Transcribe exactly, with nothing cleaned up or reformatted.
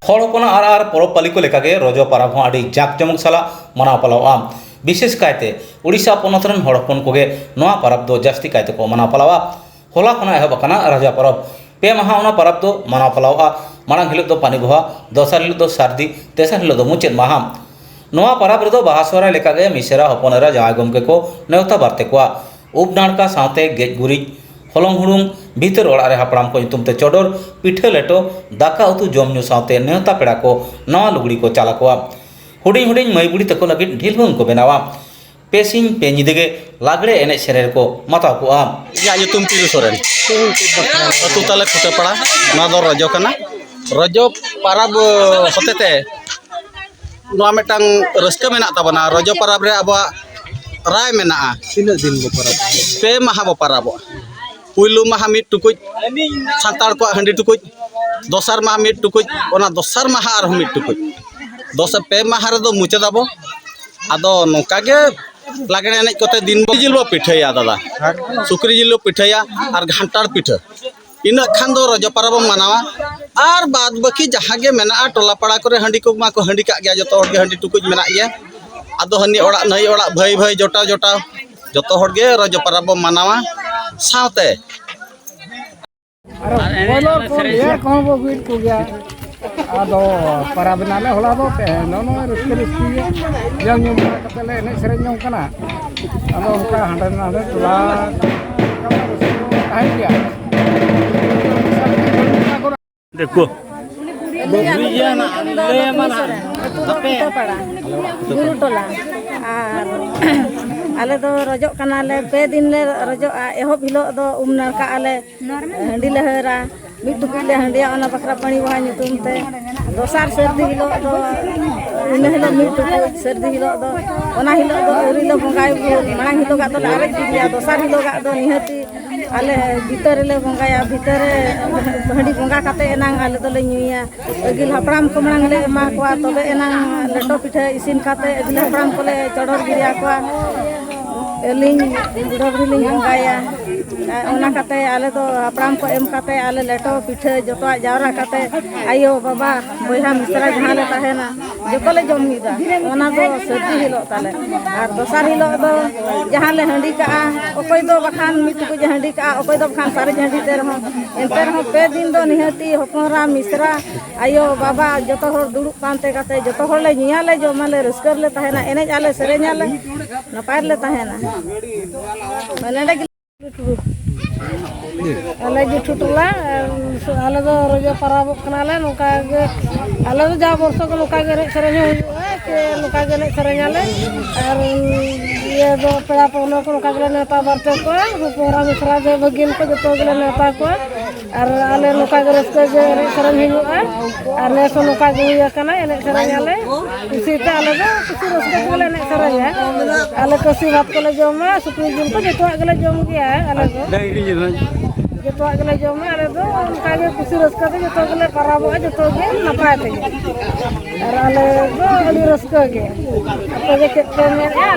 ᱦᱚᱲ ᱦᱚᱯᱚᱱᱟᱜ ᱟᱨ ᱟᱨ ᱯᱚᱨᱚᱵᱽ ᱯᱟᱹᱞᱤ ᱠᱚ ᱞᱮᱠᱟᱜᱮ ᱨᱚᱡᱚ ᱯᱚᱨᱚᱵᱽ ᱦᱚᱸ ᱟᱹᱰᱤ ᱡᱟᱠ ᱡᱚᱢᱚᱠ ᱥᱟᱞᱟᱜ ᱢᱟᱱᱟᱣ ᱯᱟᱞᱟᱣᱚᱜᱼᱟ᱾ ᱵᱤᱥᱮᱥ ᱠᱟᱭᱛᱮ ᱩᱲᱤᱥᱥᱟ ᱯᱚᱱᱚᱛ ᱨᱮᱱ ᱦᱚᱲ ᱦᱚᱯᱚᱱ ᱠᱚᱜᱮ ᱱᱚᱣᱟ ᱯᱚᱨᱚᱵᱽ ᱫᱚ ᱡᱟᱹᱥᱛᱤ ᱠᱟᱭ ᱛᱮᱠᱚ ᱢᱟᱱᱟᱣ ᱯᱟᱞᱟᱣᱟ᱾ ᱦᱚᱞᱟ ᱠᱷᱚᱱᱟᱜ ᱮᱦᱚᱵ ᱟᱠᱟᱱᱟ ᱨᱟᱡᱟ ᱯᱚᱨᱚᱵᱽ᱾ ᱯᱮ ᱢᱟᱦᱟ ᱚᱱᱟ ᱯᱚᱨᱚᱵᱽ ᱫᱚ ᱢᱟᱱᱟᱣ ᱯᱟᱞᱟᱣᱚᱜᱼᱟ᱾ ᱢᱟᱲᱟᱝ ᱦᱤᱞᱳᱜ ᱫᱚ ᱯᱟᱹᱱᱤ ᱵᱚᱦᱟ, ᱫᱚᱥᱟᱨ ᱦᱤᱞᱳᱜ ᱫᱚ ᱥᱟᱹᱨᱫᱤ, ᱛᱮᱥᱟᱨ ᱦᱤᱞᱳᱜ ᱫᱚ ᱢᱩᱪᱟᱹᱫ ᱢᱟᱦᱟ᱾ ᱱᱚᱣᱟ ᱯᱚᱨᱚᱵᱽ ᱨᱮᱫᱚ ᱵᱟᱦᱟ ᱥᱚᱦᱨᱟᱭ ᱞᱮᱠᱟᱜᱮ ᱢᱤᱥᱮᱨᱟ ᱦᱚᱯᱚᱱ ᱮᱨᱟ ᱡᱟᱶᱟᱭ ᱜᱚᱢᱠᱮ ᱠᱚ ᱱᱮᱣᱛᱟ ᱵᱟᱨᱛᱮ ᱠᱚᱣᱟ᱾ ᱩᱵ ᱱᱟᱲᱠᱟ ᱥᱟᱶᱛᱮ ᱜᱮᱡ ᱜᱩᱨᱤᱡ, ᱦᱚᱞᱚᱝ ᱦᱩᱲᱩᱝ, ᱵᱷᱤᱛᱟᱹᱨ ᱚᱲᱟᱜ ᱨᱮ ᱦᱟᱯᱲᱟᱢ ᱠᱚ ᱧᱩᱛᱩᱢ ᱛᱮ ᱪᱚᱰᱚᱨ, ᱯᱤᱴᱷᱟᱹ ᱞᱮᱴᱚ, ᱫᱟᱠᱟ ᱩᱛᱩ ᱡᱚᱢ ᱧᱩ ᱥᱟᱶᱛᱮ ᱱᱮᱣᱛᱟ ᱯᱮᱲᱟ ᱠᱚ ᱱᱟᱣᱟ ᱞᱩᱜᱽᱲᱤ ᱠᱚ ᱪᱟᱞ ᱟᱠᱚᱣᱟ᱾ ᱦᱩᱰᱤᱧ ᱦᱩᱰᱤᱧ ᱢᱟᱹᱭ ᱵᱩᱲᱦᱤ ᱛᱟᱠᱚ ᱞᱟᱹᱜᱤᱫ ᱰᱷᱤᱞᱣᱟᱹᱝ ᱠᱚ ᱵᱮᱱᱟᱣᱟ᱾ ᱯᱮ ᱥᱤᱧ ᱯᱮ ᱧᱤᱫᱟᱹ ᱜᱮ ᱞᱟᱜᱽᱲᱮ ᱮᱱᱮᱡ ᱥᱮᱨᱮᱧ ᱨᱮᱠᱚ ᱢᱟᱛᱟᱣ ᱠᱚᱜᱼᱟ᱾ ᱤᱧᱟᱹᱜ ᱧᱩᱛᱩᱢ ᱯᱤᱨᱩ ᱥᱚᱨᱮᱱ᱾ ᱟᱹᱛᱩ ᱛᱟᱞᱮ ᱠᱷᱩᱴᱟᱹᱯᱟᱲᱟ᱾ ᱱᱚᱣᱟ ᱫᱚ ᱨᱚᱡᱚ ᱠᱟᱱᱟ᱾ ᱨᱚᱡᱚ ᱯᱟᱨᱟᱵᱽ ᱦᱚᱛᱮᱛᱮ ᱱᱚᱣᱟ ᱢᱤᱫᱴᱟᱝ ᱨᱟᱹᱥᱠᱟᱹ ᱢᱮᱱᱟᱜ ᱛᱟᱵᱚᱱᱟ᱾ ᱨᱚᱡᱚ ᱯᱟᱨᱟᱵᱽ ᱨᱮ ᱟᱵᱚᱣᱟᱜ ᱨᱟᱭ ᱢᱮᱱᱟᱜᱼᱟ᱾ ᱛᱤᱱᱟᱹᱜ ᱫᱤᱱ ᱵᱚ ᱯᱟᱨᱟᱵᱽ? ᱯᱮ ᱢᱟᱦᱟ ᱵᱚ ᱯᱟᱨᱟᱵᱚᱜᱼᱟ᱾ ᱯᱩᱭᱞᱩ ᱢᱟᱦᱟ ᱢᱤᱫ ᱴᱩᱠᱩᱡ, ᱥᱟᱱᱛᱟᱲ ᱠᱚᱣᱟᱜ ᱦᱟᱺᱰᱤ ᱴᱩᱠᱩᱡ᱾ ᱫᱚᱥᱟᱨ ᱢᱟᱦᱟ ᱢᱤᱫ ᱴᱩᱠᱩᱡ, ᱚᱱᱟ ᱫᱚᱥᱟᱨ ᱢᱟᱦᱟ ᱟᱨᱦᱚᱸ ᱢᱤᱫ ᱴᱩᱠᱩᱡ᱾ ᱫᱚᱥᱟᱨ ᱯᱮ ᱢᱟᱦᱟ ᱨᱮᱫᱚ ᱢᱩᱪᱟᱹᱫᱟᱵᱚ᱾ ᱟᱫᱚ ᱱᱚᱝᱠᱟ ᱜᱮ ᱞᱟᱜᱽᱲᱮ ᱮᱱᱮᱡ ᱠᱚᱛᱮ ᱫᱤᱱ ᱵᱚ, ᱥᱩᱠᱨᱤ ᱡᱤᱞ ᱵᱚ ᱯᱤᱴᱷᱟᱹᱭᱟ ᱫᱟᱫᱟ, ᱥᱩᱠᱨᱤ ᱡᱤᱞ ᱵᱚ ᱯᱤᱴᱷᱟᱹᱭᱟ ᱟᱨ ᱜᱷᱟᱱᱴᱟᱲ ᱯᱤᱴᱷᱟᱹ᱾ ᱤᱱᱟᱹᱜ ᱠᱷᱟᱱ ᱫᱚ ᱨᱚᱡᱚ ᱯᱚᱨᱚᱵᱽ ᱵᱚᱱ ᱢᱟᱱᱟᱣᱟ᱾ ᱟᱨ ᱵᱟᱫ ᱵᱟᱹᱠᱤ ᱡᱟᱦᱟᱸ ᱜᱮ ᱢᱮᱱᱟᱜᱼᱟ, ᱴᱚᱞᱟ ᱯᱟᱲᱟ ᱠᱚᱨᱮ ᱦᱟᱺᱰᱤ ᱠᱚ ᱢᱟ ᱠᱚ ᱦᱟᱺᱰᱤ ᱠᱟᱜ ᱜᱮᱭᱟ, ᱡᱚᱛᱚ ᱦᱚᱲ ᱜᱮ ᱦᱟᱺᱰᱤ ᱴᱩᱠᱩᱡ ᱢᱮᱱᱟᱜ ᱜᱮᱭᱟ᱾ ᱟᱫᱚ ᱦᱟᱹᱱᱤ ᱚᱲᱟᱜ ᱱᱟᱹᱭ ᱚᱲᱟᱜ ᱵᱷᱟᱹᱭ ᱵᱷᱟᱹᱭ ᱡᱚᱴᱟᱣ ᱡᱚᱴᱟᱣ ᱡᱚᱛᱚ ᱦᱚᱲ ᱜᱮ ᱨᱚᱡᱚ ᱯᱚᱨᱚᱵᱽ ᱵᱚᱱ ᱢᱟᱱᱟᱣᱟ᱾ ᱥᱟᱶᱛᱮ ᱟᱨ ᱵᱚᱭᱞᱟᱨ ᱠᱚ ᱞᱮᱭᱟᱨ ᱠᱚᱦᱚᱸ ᱵᱚ ᱟᱹᱜᱩᱭᱮᱫ ᱠᱚᱜᱮᱭᱟ᱾ ᱟᱫᱚ ᱯᱟᱨᱟᱵᱽ ᱮᱱᱟᱞᱮ ᱦᱚᱞᱟ ᱫᱚ, ᱛᱮᱦᱮᱧ ᱫᱚ ᱱᱚᱜᱼᱚᱭ ᱨᱟᱹᱥᱠᱟᱹ ᱨᱟᱹᱥᱠᱤ ᱜᱮ ᱡᱚᱢ ᱧᱩ ᱵᱟᱲᱟ ᱠᱟᱛᱮ ᱞᱮ ᱮᱱᱮᱡ ᱥᱮᱨᱮᱧ ᱡᱚᱝ ᱠᱟᱱᱟ᱾ ᱟᱫᱚ ᱚᱱᱠᱟ ᱦᱟᱸᱰᱮ ᱱᱟᱰᱮ ᱴᱚᱞᱟ ᱛᱟᱦᱮᱱ ᱜᱮᱭᱟ᱾ ᱫᱮᱠᱷᱳ᱾ ᱟᱹᱞᱤᱧᱟᱜ ᱧᱩᱛᱩᱢ ᱫᱚ ᱞᱚᱠᱷᱢᱤ ᱥᱚᱨᱮᱱ, ᱟᱹᱛᱩ ᱫᱚ ᱠᱤᱛᱟᱹᱯᱟᱲᱟ, ᱵᱩᱨᱩ ᱴᱚᱞᱟ᱾ ᱟᱨ ᱟᱞᱮ ᱫᱚ ᱨᱚᱡᱚᱜ ᱠᱟᱱᱟᱞᱮ, ᱯᱮ ᱫᱤᱱ ᱞᱮ ᱨᱚᱡᱚᱜᱼᱟ᱾ ᱮᱦᱚᱵ ᱦᱤᱞᱳᱜ ᱫᱚ ᱩᱢ ᱱᱟᱲᱠᱟᱜ ᱟᱞᱮ, ᱦᱟᱺᱰᱤ ᱞᱮ ᱦᱟᱹᱨᱟ, ᱢᱤᱫ ᱴᱩᱠᱩᱡ ᱞᱮ ᱦᱟᱺᱰᱤᱭᱟ ᱚᱱᱟ ᱵᱟᱠᱷᱨᱟ ᱯᱟᱹᱬᱤ ᱵᱚᱸᱜᱟ ᱧᱩᱛᱩᱢ ᱛᱮ᱾ ᱫᱚᱥᱟᱨ ᱥᱟᱹᱨᱫᱤ ᱦᱤᱞᱳᱜ ᱫᱚ, ᱤᱱᱟᱹ ᱦᱤᱞᱳᱜ ᱢᱤᱫ ᱴᱩᱠᱩᱡ ᱥᱟᱹᱨᱫᱤ ᱦᱤᱞᱳᱜ ᱫᱚ, ᱚᱱᱟ ᱦᱤᱞᱳᱜ ᱫᱚ ᱟᱹᱣᱨᱤ ᱞᱮ ᱵᱚᱸᱜᱟᱭ, ᱢᱟᱲᱟᱝ ᱦᱤᱞᱳᱜᱟᱜ ᱫᱚᱞᱮ ᱟᱨᱮᱡ ᱜᱤᱰᱤᱭᱟ, ᱫᱚᱥᱟᱨ ᱦᱤᱞᱳᱜᱟᱜ ᱫᱚ ᱱᱤᱦᱟᱹᱛᱤ ᱟᱞᱮ ᱵᱷᱤᱛᱟᱹᱨ ᱨᱮᱞᱮ ᱵᱚᱸᱜᱟᱭᱟ, ᱵᱷᱤᱛᱟᱹᱨ ᱨᱮ ᱦᱟᱺᱰᱤ ᱵᱚᱸᱜᱟ ᱠᱟᱛᱮ ᱮᱱᱟᱝ ᱟᱞᱮ ᱫᱚᱞᱮ ᱧᱩᱭᱟ᱾ ᱟᱹᱜᱤᱞ ᱦᱟᱯᱲᱟᱢ ᱠᱚ ᱢᱟᱲᱟᱝ ᱞᱮ ᱮᱢᱟ ᱠᱚᱣᱟ, ᱛᱚᱵᱮ ᱮᱱᱟᱝ ᱞᱮᱴᱚ ᱯᱤᱴᱷᱟᱹ ᱤᱥᱤᱱ ᱠᱟᱛᱮ ᱟᱹᱜᱤᱞ ᱦᱟᱯᱲᱟᱢ ᱠᱚᱞᱮ ᱪᱚᱰᱚᱨ ᱜᱤᱰᱤᱭᱟᱠᱚᱣᱟ᱾ ᱟᱹᱞᱤᱧ ᱵᱩᱰᱷᱟᱹ ᱵᱩᱲᱦᱤ ᱞᱤᱧ ᱵᱚᱸᱜᱟᱭᱟ᱾ ᱚᱱᱟ ᱠᱟᱛᱮ ᱟᱞᱮ ᱫᱚ ᱦᱟᱯᱲᱟᱢ ᱠᱚ ᱮᱢ ᱠᱟᱛᱮ ᱟᱞᱮ ᱞᱮᱴᱚ ᱯᱤᱴᱷᱟᱹ ᱡᱚᱛᱚᱣᱟᱜ ᱡᱟᱣᱨᱟ ᱠᱟᱛᱮ ᱟᱭᱳ ᱵᱟᱵᱟ ᱵᱚᱭᱦᱟ ᱢᱤᱥᱨᱟ ᱡᱟᱦᱟᱸ ᱞᱮ ᱛᱟᱦᱮᱱᱟ ᱡᱚᱛᱚ ᱞᱮ ᱡᱚᱢ ᱢᱤᱫᱟ᱾ ᱚᱱᱟ ᱫᱚ ᱥᱟᱹᱨᱫᱤ ᱦᱤᱞᱳᱜ ᱛᱟᱞᱮ᱾ ᱟᱨ ᱫᱚᱥᱟᱨ ᱦᱤᱞᱳᱜ ᱫᱚ ᱡᱟᱦᱟᱸ ᱞᱮ ᱦᱟᱺᱰᱤ ᱠᱟᱜᱼᱟ, ᱚᱠᱚᱭ ᱫᱚ ᱵᱟᱠᱷᱟᱱ ᱢᱤᱫ ᱴᱩᱠᱩᱡ ᱮ ᱦᱟᱺᱰᱤ ᱠᱟᱜᱼᱟ, ᱚᱠᱚᱭ ᱫᱚ ᱵᱟᱠᱷᱟᱱ ᱥᱟᱨᱮᱡ ᱦᱟᱺᱰᱤ ᱛᱮ ᱨᱮᱦᱚᱸ, ᱮᱱᱛᱮ ᱨᱮᱦᱚᱸ ᱯᱮ ᱫᱤᱱ ᱫᱚ ᱱᱤᱦᱟᱹᱛᱤ ᱦᱚᱯᱚᱱ ᱮᱨᱟ ᱢᱤᱥᱨᱟ ᱟᱭᱳ ᱵᱟᱵᱟ ᱡᱚᱛᱚ ᱦᱚᱲ ᱫᱩᱲᱩᱵ ᱯᱟᱱᱛᱮ ᱠᱟᱛᱮ ᱡᱚᱛᱚ ᱦᱚᱲ ᱞᱮ ᱧᱩᱭᱟᱞᱮ, ᱡᱚᱢᱟᱞᱮ, ᱨᱟᱹᱥᱠᱟᱹ ᱨᱮᱞᱮ ᱛᱟᱦᱮᱱᱟ, ᱮᱱᱮᱡ ᱟᱞᱮ, ᱥᱮᱨᱮᱧ ᱟᱞᱮ, ᱱᱟᱯᱟᱭ ᱨᱮᱞᱮ ᱛᱟᱦᱮᱱᱟ᱾ ᱱᱚᱰᱮ ᱜᱮ ᱟᱞᱮ ᱡᱮᱴᱷᱩ ᱴᱚᱞᱟ, ᱟᱞᱮ ᱫᱚ ᱨᱚᱡᱚ ᱯᱟᱨᱟᱵᱚᱜ ᱠᱟᱱᱟᱞᱮ ᱱᱚᱝᱠᱟ ᱜᱮ᱾ ᱟᱞᱮ ᱫᱚ ᱡᱟ ᱵᱚᱨᱥᱚ ᱜᱮ ᱱᱚᱝᱠᱟ ᱜᱮ ᱮᱱᱮᱡ ᱥᱮᱨᱮᱧ ᱦᱚᱸ ᱦᱩᱭᱩᱜᱼᱟ, ᱥᱮ ᱱᱚᱝᱠᱟ ᱜᱮ ᱮᱱᱮᱡ ᱥᱮᱨᱮᱧ ᱟᱞᱮ᱾ ᱟᱨ ᱤᱭᱟᱹ ᱫᱚ ᱯᱮᱲᱟ ᱯᱟᱹᱦᱬᱟᱹ ᱠᱚ ᱱᱚᱝᱠᱟ ᱜᱮᱞᱮ ᱱᱮᱣᱛᱟ ᱵᱟᱨᱛᱮ ᱠᱚᱣᱟ, ᱦᱚᱯᱚᱱ ᱮᱨᱟ ᱢᱤᱥᱨᱟ ᱫᱟᱹᱭ ᱵᱷᱟᱹᱜᱤᱱ ᱠᱚ ᱡᱚᱛᱚ ᱜᱮᱞᱮ ᱱᱮᱣᱛᱟ ᱠᱚᱣᱟ᱾ ᱟᱨ ᱟᱞᱮ ᱱᱚᱝᱠᱟ ᱜᱮ ᱨᱟᱹᱥᱠᱟᱹ ᱜᱮ ᱮᱱᱮᱡ ᱥᱮᱨᱮᱧ ᱦᱩᱭᱩᱜᱼᱟ᱾ ᱟᱨ ᱱᱮᱥ ᱦᱚᱸ ᱱᱚᱝᱠᱟ ᱜᱮ ᱦᱩᱭ ᱟᱠᱟᱱᱟ, ᱮᱱᱮᱡ ᱥᱮᱨᱮᱧ ᱟᱞᱮ᱾ ᱠᱩᱥᱤᱛᱮ ᱟᱞᱮ ᱫᱚ ᱠᱩᱥᱤ ᱨᱟᱹᱥᱠᱟᱹ ᱛᱮᱜᱮᱞᱮ ᱮᱱᱮᱡ ᱥᱮᱨᱮᱧᱟ᱾ ᱟᱞᱮ ᱠᱟᱹᱥᱤ ᱵᱷᱟᱛ ᱠᱚᱞᱮ ᱡᱚᱢᱟ, ᱥᱩᱠᱨᱤ ᱡᱤᱞ ᱠᱚ ᱡᱚᱛᱚᱣᱟᱜ ᱜᱮᱞᱮ ᱡᱚᱢ ᱜᱮᱭᱟ ᱟᱞᱮ ᱫᱚ᱾ ᱰᱟᱹᱝᱨᱤ ᱡᱤᱞ ᱦᱚᱸ᱾ ᱡᱚᱛᱚᱣᱟᱜ ᱜᱮᱞᱮ ᱡᱚᱢᱟ ᱟᱞᱮ ᱫᱚ, ᱚᱱᱠᱟ ᱜᱮ ᱠᱩᱥᱤ ᱨᱟᱹᱥᱠᱟᱹ ᱛᱮ ᱡᱚᱛᱚ ᱜᱮᱞᱮ ᱯᱟᱨᱟᱵᱚᱜᱼᱟ, ᱡᱚᱛᱚ ᱜᱮ ᱱᱟᱯᱟᱭ ᱛᱮᱜᱮ᱾ ᱟᱨ ᱟᱞᱮ ᱫᱚ ᱟᱹᱰᱤ ᱨᱟᱹᱥᱠᱟᱹ ᱜᱮ᱾ ᱟᱯᱮ ᱜᱮ ᱪᱮᱫ ᱯᱮ ᱢᱮᱱᱮᱫᱼᱟ?